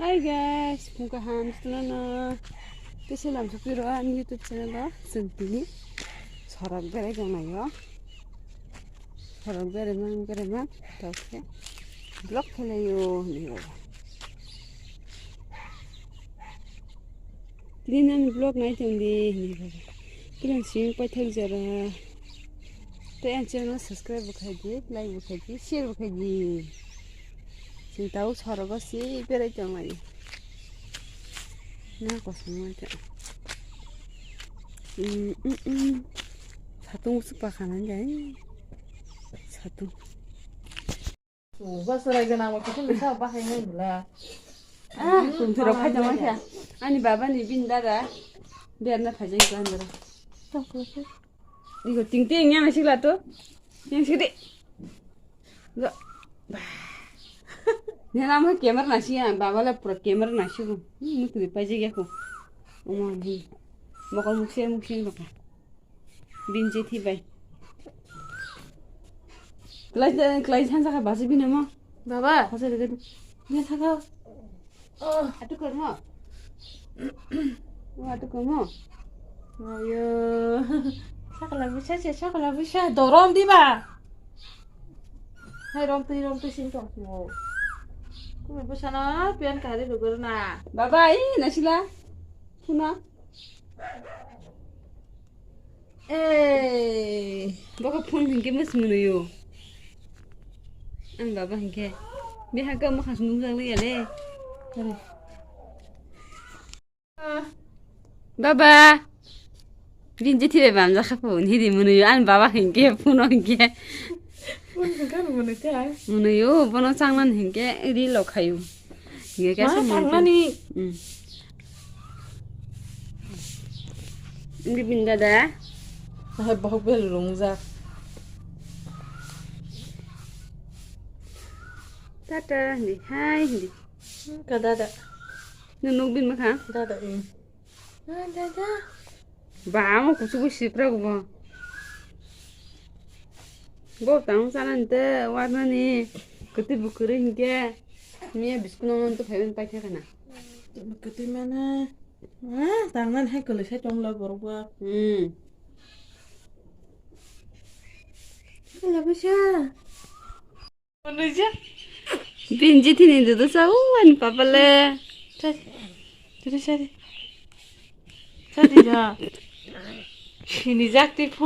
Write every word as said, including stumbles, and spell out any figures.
Hi guys, phung kaham swnano. Tei selam sukiro ani YouTube channel o chwng tini sorok berai tonglaio. Sorok berai mang berai mang tokhe vlog khelaio ni baba. Tini nang vlog nai tong di ni baba. Kilang sing paithak jara. Tei ang channel subscribe bo khai di, like bo khai di, share bo khai di. Sing tau sorogo si berai tong lai. Na kosong ma ta. Mm, mm, mm. Satung su pakha nang jai. Satung. Uba serai gana mo kitin sa ba hai ngai bula. Ah, kum thuro khai jama kha. Ani baba ni bin dada. Berna phajai ko andara. Igo ting ting yang sila to. Yang sidi. Go. Bah. Nena mo camera na siya, baba la pura camera na siya. Hmm, mutu di paji ya ko. Uma ni. Mokol muksi muksi baka. Binje thi bai. Klai klai san saka basi bina mo. Baba. Hasa de. Ni saka. Oh, atu kormo. Oh, atu kormo. Ayo. Sakala bisa se, sakala bisa. Dorom di ba. Hai rom tui, rom tui sing tong mo. Kumi bisa na pian kari lugur na. Baba, i nasila. Kuna. Eh, baka phone hinkhe mas munuyo. Ang baba hinkhe. Biha ka makhas nungjak liya le. Baba. Binje thibe bamjak kha phone hidi munuyo. Ang baba hinkhe phone hinkhe. Phone hinkhe munuyo. Munuyo, bono changlan hinkhe ri lo khayo. Hinkhe kaisa munuyo. Tangnani. Hmm. Ini bin dada. Hai bohok bel rungjak. Tata, hindi. Hai, hindi. Ka dada. Nung nung bin makha? Dada, eh. Ah, dada. Ba, amo kusu kusu sipra gubo. Bo tang sana nte warna ni. Kuti bukuri hinke. Miya biskuno nonto phaiban paithakana. Kuti mana. Ah, tangan hai kwlwisa chwngla borok ba. Hmm. Kwlwisa. Kwlwisa. Binji thini dudu sa u ani papa le. Sari. Dudu sari. Sari ja. Sini jak ti.